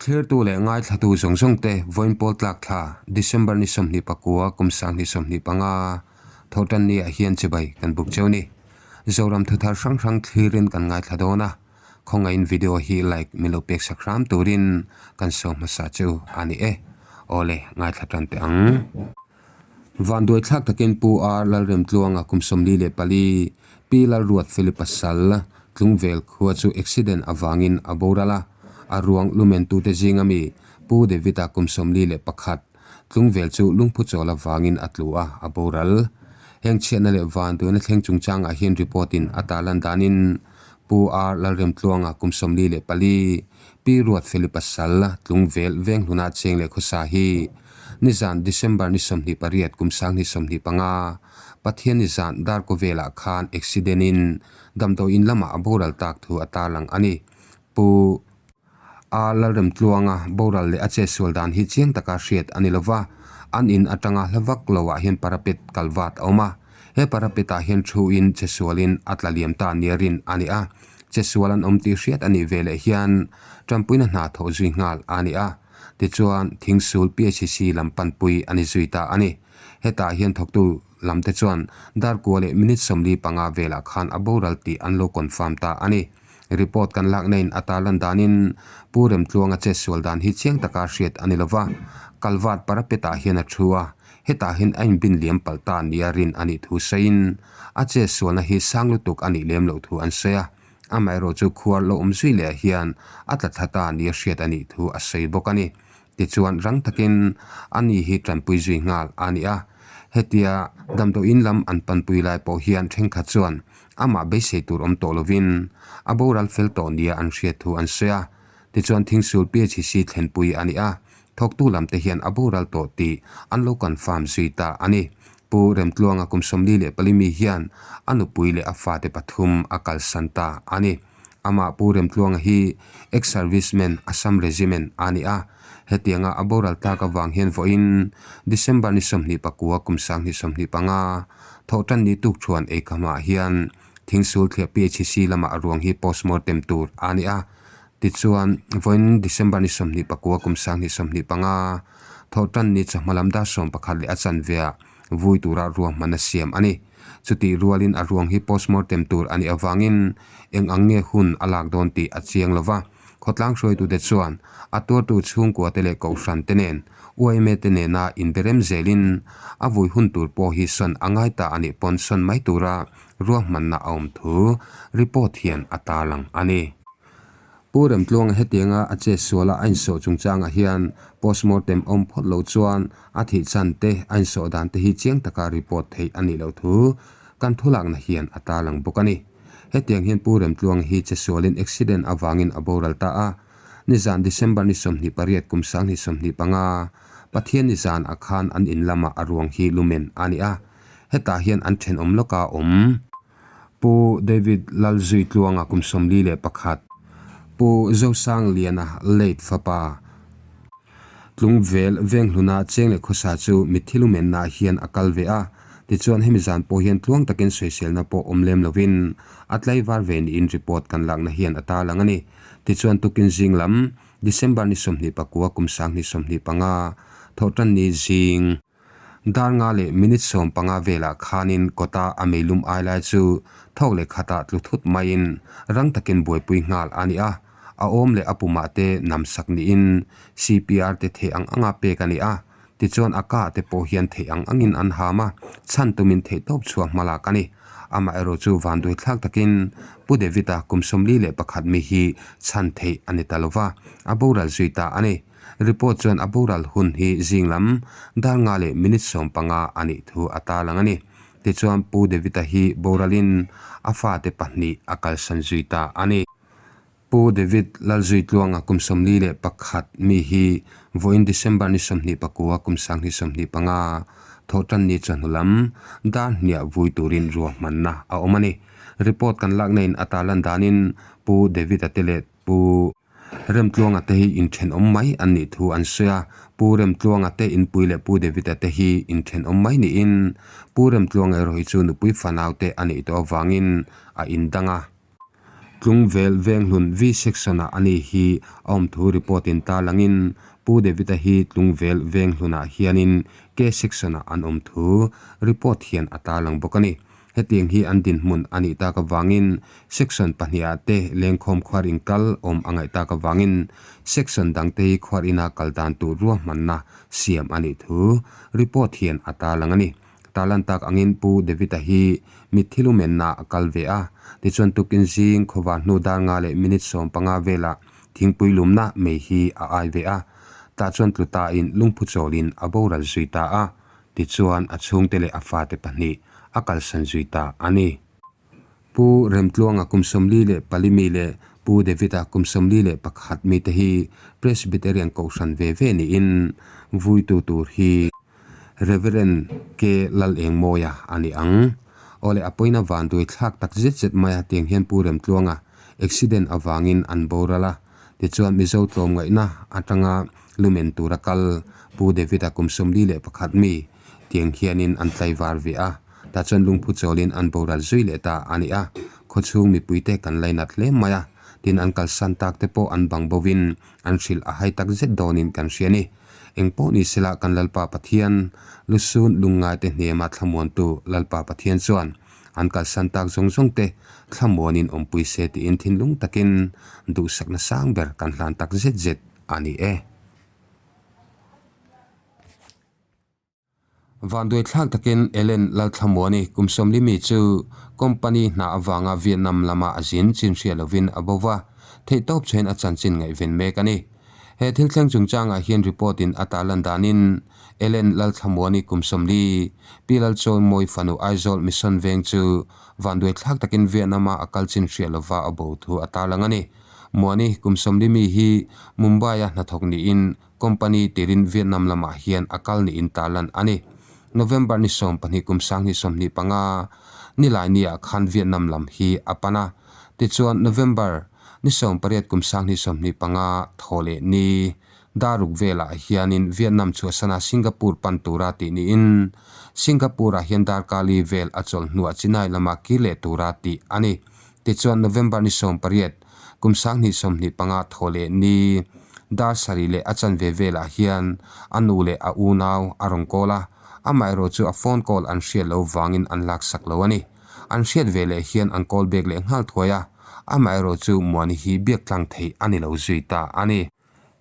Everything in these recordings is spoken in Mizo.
Thlirtu leh ngaithlatu zawng zawng te vawiin pawl tlak thla December ni 24 kum 2025 Thawhtan ni ah hian chibai kan buk cheu ni. Zoram thuthar hrang hrang thlirin kan ngaithla dawn a, khawngaihin video hi like min lo pek sak hram turin kan saw hmasa chu a ni e. Awle ngaithla tan teh ang. Vanduai thlak takin Pu R Lalremtluanga kum 44, Pi Lalruat Philip pasal, Tlungvel khua chu accident avangin a boral a, a ruang lumentute zinga mi Pu David-a kum 41, Tlungvel chu lungphu chawl avangin a tlu a, a boral. Heng chhiatna leh vanduaina thleng chungchangah hian report-in a tarlan danin Pu R Lalremtluanga kum 44, Pi Ruat Feli pasal, Tlungvel Venghluna cheng leh khawsa hi nizan December ni 28 kum 2025, Pathian nizan Darkaw velah khan accident in damdawiin lamah a boral tak thu a tarlang a ni. Pu R Lalremtluanga boral leh a chetsual dan hi chiang taka hriat a ni lova, an in atanga hla vak loah hian parapet kalvat a awm a. He parapet ah hian thu in chesual in a tla liam ta nia rin a ni a, chesual an awm tih hriat a nih ve leh hian tanpuina hna thawh zui nghal a ni a, tichuan thingsul PHC lam panpui a ni zui ta a ni. Hetah hian thawktu lam te chuan dar kua leh minute 45 velah khan a boral tih an lo confirm ta a ni. Report kan lakna in a tarlan danin Pu Remtluanga chetsual dan hi chiang taka hriat a ni lova, kalvat parapet ah hian a thu a, Hetah hian a inbin liam palh ta nia rin a nih thu sawiin a chetsualna hi sang lutuk a nih lem loh thu an sawi a, amaherawh chu khuar lo awm zui leh hian a tla thla ta nia hriat a nih thu a sawi bawk a ni. Tichuan rang takin a ni hi tanpui zui nghal a ni a, hetia damdawiin lam an panpui lai pawh hian thenkhat chuan amah beisei tur awm tawh lovin a boral fel tawh nia an hriat thu an sawi a, tichuan thingsul PHC thlenpui a ni a. Thawktu lam te hian a boral tawh tih an lo confirm zui ta a ni. Pu Remtluanga kum 44 mi hian a nupui leh a fate pathum a kalsan ta a ni. Amah Pu Remtluanga hi ex-serviceman Assam Regiment a ni a, hetianga a boral tak avang hian vawiin December ni 29 kum 2025 Thawhtanni tukṭhuan eikamah hian Thingsul thliah PHC lamah a ruang hi postmortem tur a ni a. Tichuan, vawiin December ni 29 kum 2025, Thawhtan ni chawhma lam dar 11 leh a chanveah vui tura ruahman a siam a ni. Chutih rualin a ruang hi postmortem tur a nih avangin eng ang nge hun a lak dawn tih a chiang lo va. Khawtlang hruaitute chuan a tuartu chhungkuate leh kohhran te nen UIMA te nena inberem zelin a vui hun tur pawh hi sawn a ngai ta a nih pawn sawn mai tura ruahmanna a awm thu report hian a tarlang a ni. Pu Remtluanga hetianga a chetsuala a insawh chungchangah hian postmortem awm phawt lo chuan a thih chan te a insawh dan te hi chiang taka report theih a nih loh thu kan thulakna hian a tarlang bawk a ni. Hetiang hian Pu Remtluanga hi chetsualin accident avangin a boral ta a, nizan December ni 28 kum 2025 Pathian nizan ah khan an in lamah a ruang hi lumen a ni a, hetah hian an thenawm lawka awm. Pu David Lalzuitluanga kum 41, Pu Zosangliana late fapa Tlungvel Venghluna cheng leh khawsa chu mitthi lumennaah hian a kal ve a, tichuan hemi zan pawh hian tluang takin sawiselna pawh awm lem lovin a tlaivar ve niin report kan lakna hian a tarlang a ni. Tichuan tukin zing lam December ni 29 kum 2025 Thawhtanni zing Dar nga leh minute 15 velah khanin kawta a meilum ai lai chu thawk leh khatah tlu thut maiin rang takin buaipui nghal a ni a, a awm leh a pumah te nam sak niin CPR te theih ang anga pek a ni a, tichuan a kah te pawh hian theih ang angin an ham a, chhan tumin theihtawp chhuah hmalak a ni. Amaherawh chu vanduai thlak takin Pu David-a kum 41 mi hi chhan theih a ni ta lova, a boral zui ta a ni. Report chuan a boral hun hi zing lam dar nga leh minute 15 a nih thu a tarlang a ni. Tichuan Pu David-a hi boralin a fate pahnih a kalsan zui ta a ni. Pu David Lalzuitluanga kum 41 mi hi vawiin December ni 29 kum 2025 Thawhtanni chawhnu lam dar hniah vui turin ruahmanna a awm a ni. Report kan lakna in a tarlan danin Pu David-a te leh Pu Remtluanga te hi inthenawm mai an nih thu an sawi a, Pu Remtluanga te inpui leh Pu David-a te hi inthenawm mai niin Pu Remtluanga erawh hi chu nupui fanau te a nih tawh avangin a indang a. Tlungvel Venghlun V-Section-ah a ni hi a awm thu report in tarlangin Pu David-a hi Tlungvel Venghlunah hianin K-Section-ah an awm thu report hian a tarlang bawk a ni. Hetiang hi an dinhmun a nih tak avangin Section pahnihah te lengkhawm khuar inkal awm a ngaih tak avangin Section dangte hi khuar ina kal dan tur ruahmanna siam a nih thu report hian a tarlang a ni. Tarlan tak angin Pu David-a hi mitthi lumenna a kal ve a, tichuan tukin zing khawvar hnu dar nga leh minute 15 velah thingpui lumna mei hi a ai ve a, tah chuan tlu tain lungphu chawlin a boral zui ta a, tichuan a chhungte leh a fate pahnih a kalsan zui ta a ni. Pu Remtluanga kum 44 mi leh Pu David-a kum 41 mite hi Presbyterian Kohhran ve ve niin vuitu tur hi Reverend K Lalengmawia a ni ang. Awle a pawina vanduai thlak tak zet zet mai a tiang hian Pu Remtluanga accident avangin an boral a, tichuan Mizo tlawmngaihna atanga lumen tura kal Pu David-a kum 41 mi tiang hianin an tlaivar ve a, tah chuan lungphu chawlin an boral zui leh ta a ni a, khawchhung mipuite kan lainat hle mai a, tin an kalsan tak te pawh an bang bovin an hrilh a hai tak zet dawnin kan hria a ni. Eng pawh ni sela kan Lalpa Pathian, lusun lungngaite hnema thlamuantu Lalpa Pathian chuan an kalsan tak zawng zawng te thlamuanin awmpui se tiin thinlung takin duhsakna sang ber kan hlan tak zet zet a ni e. Vanduai thlak takin Ellen Lalthlamuani kum 40 mi chu company hna avanga Vietnam lama a zin chin hria lovin a bo va, theihtawp chhen a chanchin ngaihven mek a ni. He thil thleng chungchangah hian report in a tarlan danin Ellen Lalthlamuani kum 40, Pi Lalchawimawi fanu Aizawl Mission Veng chu vanduai thlak takin Vietnam-a a kal chin hria lova a bo thu a tarlang a ni. Muani kum 40 mi hi Mumbai-a hnathawk niin Company tirin Vietnam lamah hian a kal niin tarlan a ni. November ni 12 kum 2025, Nilainiah khan Vietnam lam hi a pan a. Tichuan November ni 18 kum 2025 thaw leh ni daruk velah hianin Vietnam chhuahsana Singapore pan tura tih niin Singapore-ah hian darkali vel a chawlh hnuah Chennai lama kir leh tura tih a ni. Tichuan November ni 18 Kum 2025 thaw leh ni dar sarih leh a chanve velah hian a nu leh a unau a rawn call a, amaherawh chu a phone call an hriat loh vangin an laksak lo a ni. An hriat ve leh hian an call back leh nghal thuai a, amaherawh chu Muani hi biak tlang theih a ni lo zui ta a ni.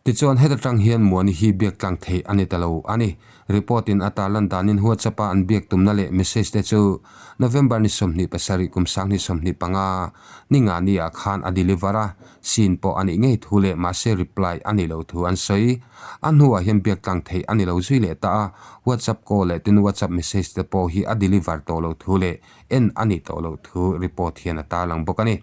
Tichuan heta tang hian Muani hi biak tlang theih a ni ta lo a ni. Report in a tarlan danin WhatsApp a an biak tumna leh message te chu November ni 27 kum 2025 ni nga ni ah khan a deliver a, seen pawh a nih ngei thu leh mahse reply a nih loh thu an sawi. A hnuah hian biak tlang theih a ni lo zui leh ta a, WhatsApp call leh tin WhatsApp message te pawh hi a deliver tawh loh thu leh en a nih tawh loh thu report hian a tarlang bawk a ni.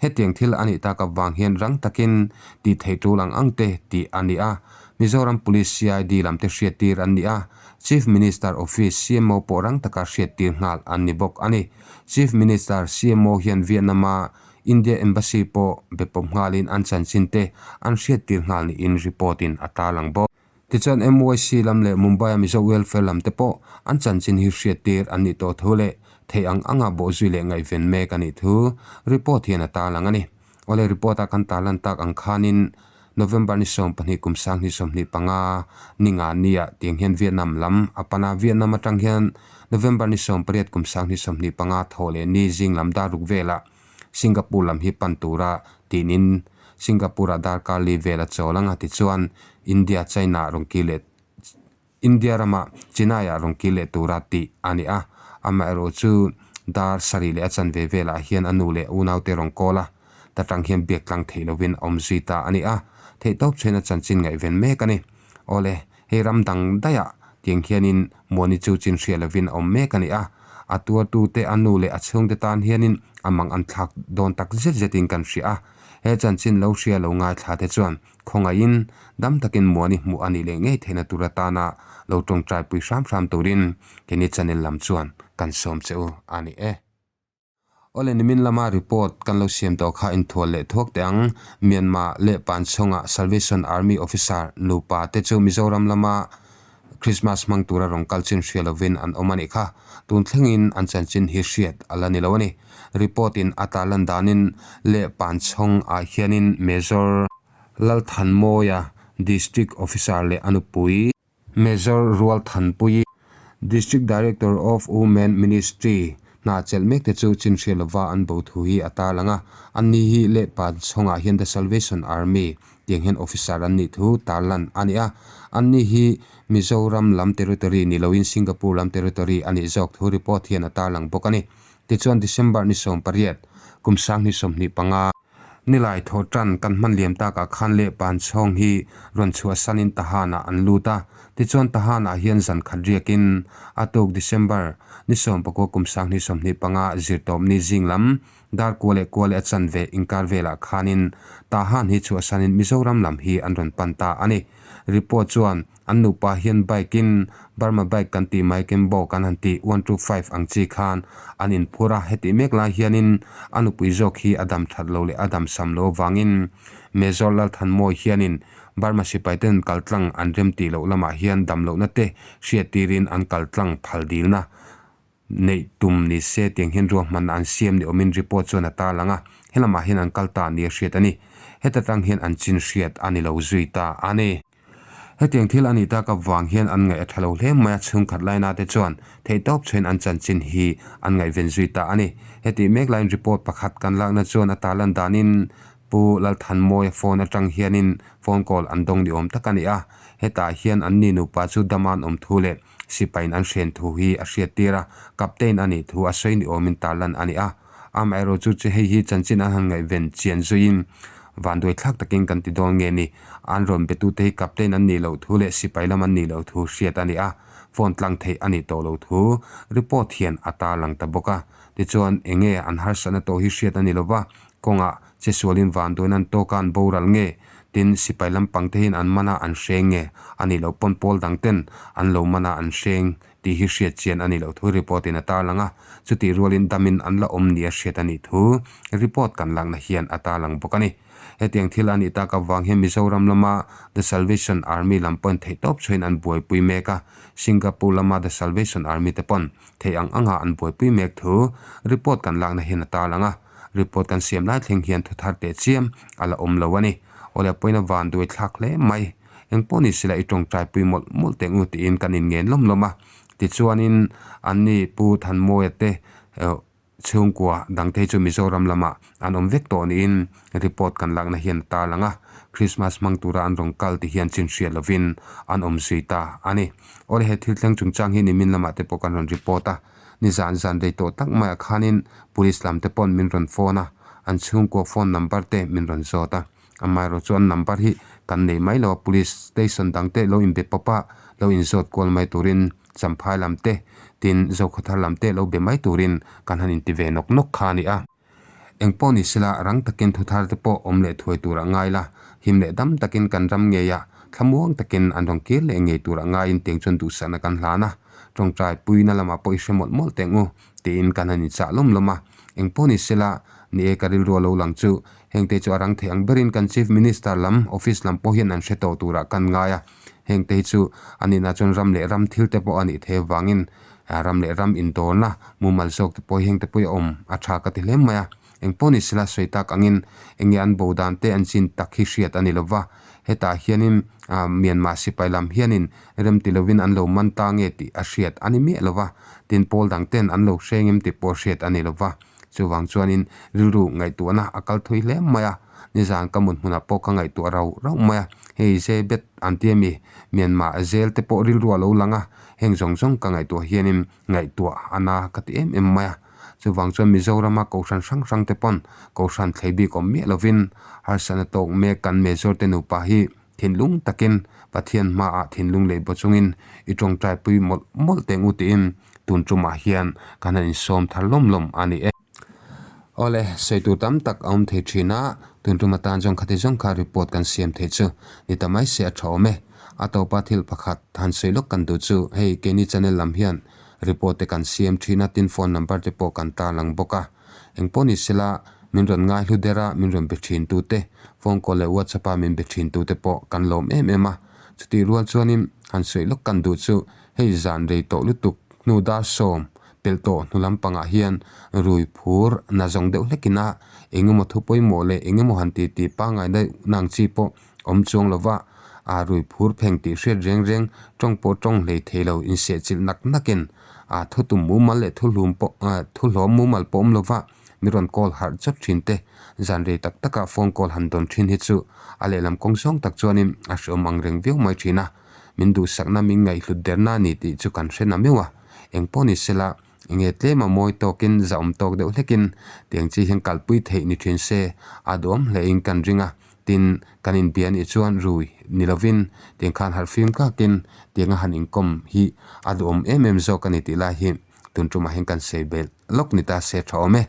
Hetiang thil a nih tak avang hian rang takin tih theih tul ang ang te tih a ni a. Mizoram Police CID lam te hriattir an ni a, Chief Minister Office CMO pawh rang taka hriattir nghal an ni bawk a ni. Chief Minister CMO hian Vietnam-a India Embassy pawh be pawp nghalin an chanchin te an hriattir nghal niin report-in a tarlang bawk. Tichuan MYC lam leh Mumbai-a Mizo Welfare lam te pawh an chanchin hi hriattir an nih tawh thu leh theih ang anga bawhzui leh ngaihven mek a nih thu report hian a tarlang a ni. Awle report-a kan tarlan tak ang khanin November ni 12 kum 2025 ni nga nia tiang hian Vietnam lam a pan a, Vietnam atang hian November ni 18 kum 2025 thaw leh ni zing lam dar ruk velah Singapore lam hi pan tura tinin Singapore-ah darkar li vel a chawl ang a tichuan India China rawn kir leh India rama Chennai-ah rawn kir leh tura tih a ni a, amaherawh chu dar sarih leh a chanve velah hian a nu leh unaute rawn call a, ta tang hian biak tlang theih lovin a awm zui ta a ni a, theihtawp chhuain a chanchin ngaihven mek a ni. Awle, hei ram dang daihah tiang hianin Muani chu chin hria lovin a awm mek a ni a, a tuartute a nu leh a chhungte tan hianin a mang an thlak dawn tak zet zetin kan hria a, he chanchin lo hria lo ngaithla te chuan khawngaihin dam takin Muani hmuh a nih leh ngei theihna tur atana lo tawngtai pui hram hram turin keini channel lam chuan kan sawm che u a ni e. Awle nimin lama report kan lo siam tawh kha inthual leh thuak teh ang. Myanmar leh Panchhawngah Salvation Army officer nupa te chu Mizoram lama. Christmas hmang tura rawn kal chin hria lovin an awm a nih kha. Tun thlengin an chanchin hi hriat a la ni lo a ni. Report in a tarlan danin leh Panchhawng ah hianin Major Lalthanmawia District Officer leh a nupui, Major Rualthanpuii, District Director of Women Ministry hna chelh mek te chu chin hria lova an bo thu hi a tarlang a. Anni hi leh Panchhawngah hian The Salvation Army tiang hian officer an nih thu tarlan a ni a. Anni hi Mizoram lam territory ni loin Singapore lam territory a nih zawk thu report hian a tarlang bawk a ni. Tichuan December ni 18, kum 2025, Nilai thaw tan kan hman liam takah khan leh Panchhawng hi rawn chhuahsanin Tahanah an lut a. Tichuan Tahanah hian zan khat riakin a tuk December ni 19 kum 2025 zirtawpni zing lam dar kua leh kua leh a chanve inkar velah khanin Tahan hi chhuahsanin Mizoram lam hi an rawn pan ta a ni. Report chuan An nupa hian bike in Burma bike kan tih mai Kembo kan han tih 125 ang chi khan an inphur a, hetih mek lai hianin a nupui zawk hi a dam that lo leh a dam sam lo avangin Major Lalthanmawi hianin Burma sipai ten kaltlang an rem tih loh lamah hian dam lohna te hriattirin an kaltlang phal dilna Neih tum ni se tiang hian ruahmanna an siam ni awmin report chuan a tarlang a, helamah hian an kal ta nia hriat a ni. Heta tang hian an chin hriat a ni lo zui ta a ni. Hetiang thil a nih tak avang hian an ngaih a tha lo hle mai a, chhungkhat laina te chuan theihtawp chhuain an chanchin hi an ngaihven zui ta a ni. Hetih mek laiin report pakhat kan lakna chuan a tarlan danin Pu Lalthanmawia phone atang hianin phone call an dawng ni awm tak a ni a, hetah hian an ni nupa chu dama an awm thu leh Sipaiin an hren thu hi a hriattir a, Captain a nih thu a sawi ni awmin tarlan a ni a. Amaherawh chu chu hei hi chanchin an han ngaihven chian zuiin vanduai thlak takin kan ti dawn nge ni. An rawn betute hi Captain an nih loh thu leh sipai lam an nih loh thu hriat a ni a, phone tlang theih a nih tawh loh thu report hian a tarlang ta bawk a. Tichuan enge an harsatna tawh hi hriat a ni lova, kawngah Che sualin vanduain an tawk a an boral nge? Tin, sipai lampang te hian an man a an hreng nge? A nih loh pawn pawl dang ten an lo man a an hreng tih hi hriat chian a nih loh thu report in a tarlang a, chutih rualin damin an la awm nia hriat a nih thu report kan lakna hian a tarlang bawk a ni. Hetiang thil a nih tak avang hian Mizoram lama The Salvation Army lam pawhin theihtawp chhuahin an buaipui mek a, Singapore lama The Salvation Army te pawn theih ang anga an buaipui mek thu report kan lakna hian a tarlang a. Report kan siam lai thleng hian thu thar teh chiam a la awm lo a ni. Awle pawhin a van duai thlak hle mai. Eng pawh ni sila i tawngtai pui mawlh mawlh teh ngu tiin kan inngen lawm lawm a. Tichuanin anni Pu Thanmawia te chhungkua dangte hi chu Mizoram lamah an awm vek tawh niin report kan lakna hian a tarlang a. Christmas hmang tura an rawn kal ti hian chin hriat lovin an awm zui ta a ni. Awle he thil thleng chungchang hi nimin lamah te pawh kan rawn report a. Nizan zan rei tawh tak maiah khanin police lam te pawn min rawn phone a, an chhungkua phone number te min rawn zawt a. Amaherawh chu an number hi kan nei mai lo a, police station dang te lo inbe pawp a, lo inzawt kual mai turin Champhai lam te, tin Zokhawthar lam te lo be mai turin kan han inti ve nawk nawk kha a ni a. Eng pawh ni sela, rang takin thuthar te pawh awm leh thuai tur a ngai la, him leh dam takin kan ram ngei a, thlamuang takin an rawn kir leh ngei tur a ngaiin tiang chuan duhsakna kan hlan a, tawngtai puina lamah pawh i hre mawlh mawlh teh ngu tiin kan han inchah lawm lawm a. Eng pawh ni sela, ni e ka rilru a lo lang chu, hengte chu a rang thei ang berin kan Chief Minister lam office lam pawh hian an hre tawh turah kan ngai a, hengte hi chu a nihna chuan ram leh ram thil te pawh a nih theih avangin Ram leh ram indawrna mumal zawk te pawh hi heng te pawh hi a awm a tha ka ti hle mai a. Eng pawh ni sela sawi tak angin eng nge an bo dan te an chin tak hi hriat a ni lova. Hetah hianin Myanmar sipai lam hianin rem ti lovin an lo man ta nge tih a hriat a ni miah lova. Tin pawl dang ten an lo hreng em tih pawh hriat a ni lova. Chuvang chuanin rilru ngaihtuahna a kal thui hle mai a. Nizan ka mut hmunah pawh ka ngaihtuah rauh rauh mai a. Hei Zebet an ti a mi Myanmar zel te pawh rilru a lo lang a. Heng zawng zawng ka ngaihtuah hianin ngaihtuah a na ka ti em em mai a. Chuvang chuan Mizorama Kohhran hrang hrang te pawn Kohhran thlei bik awm miah lovin harsatna tawk mek kan Major te nupa hi thinlung takin Pathian hmaah thinlung lei baw chungin i tawngtai pui mawlh mawlh teh ngu tiin tun tumah hian kan han insawm thar lawm lawm a ni e. Awle, sawi tur tam tak a awm thei thin a, tun tum atan chuan khati zawng kha report kan siam thei chu ni ta mai se a tha awm e. A tawpa thil pakhat han sawi lawk kan duh chu hei keini channel lam hian report te kan siam thin a, tin phone number te pawh kan tarlang bawk a. Engpawh ni sela min rawn ngai hlu der a, min rawn be thin tu te, phone call leh whatsapp a min be thin tu te pawh kan lawm em em a. Chutih rual chuanin Han sawi lawk kan duh chu hei zan rei tawh lutuk hnu dar sawm pelh tawh hnu lampangah hian rui phur na zawng deuh hlekin a engemaw thu pawimawh leh engemaw han ti tih pangngai deuh nang chi pawh awm chuang lova a rui phur pheng tih hriat reng reng tawng pawh tawng hlei thei lo insehchilh nak nakin a thu tum mumal leh thu hlum pawh thu hlawm mumal pawh awm lova mi rawn call harh chawt thin te zan rei tak taka phone call han dawn thin hi chu a lehlam kawng zawng tak chuanin a hreawm ang reng viau mai thin a, min duhsakna min ngaihhlut derna a ni tih chu kan hre na meuh a, engpawh ni sela enge tlem a mawi tawkin zahawm tawk deuh hlekin tiang chi hian kalpui theih ni thin se a duhawm hlein kan ring a, tin kan inbia nih chuan rui ni lovin tiang khan harhfim kakin tianga han inkawm hi a duhawm em em zawk a ni tih lai hi tun tumah hian kan sawi belh. Lawk ni ta se tha awm e.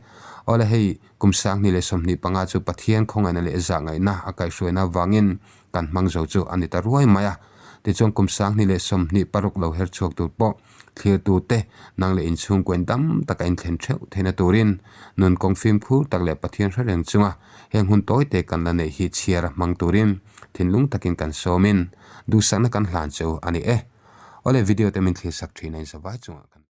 Awle hei, kum 2025 chu Pathian khawngaihna leh zahngaihna a kaihhruaina avangin kan hmang zo chu a ni ta ruai mai a. Tichuan kum 2026 lo her chhuak tur pawh thlirtute nang leh inchhungkuain dam taka inthlen theuh theihna turin nun kawng fimkhur tak leh Pathian hre reng chunga heng hun tawite kan la neih hi chhiar a hmang turin thinlung takin kan sawmin duhsakna kan hlan chu a ni e. Awle video te min thlirsak thin a inzavai chungah kan.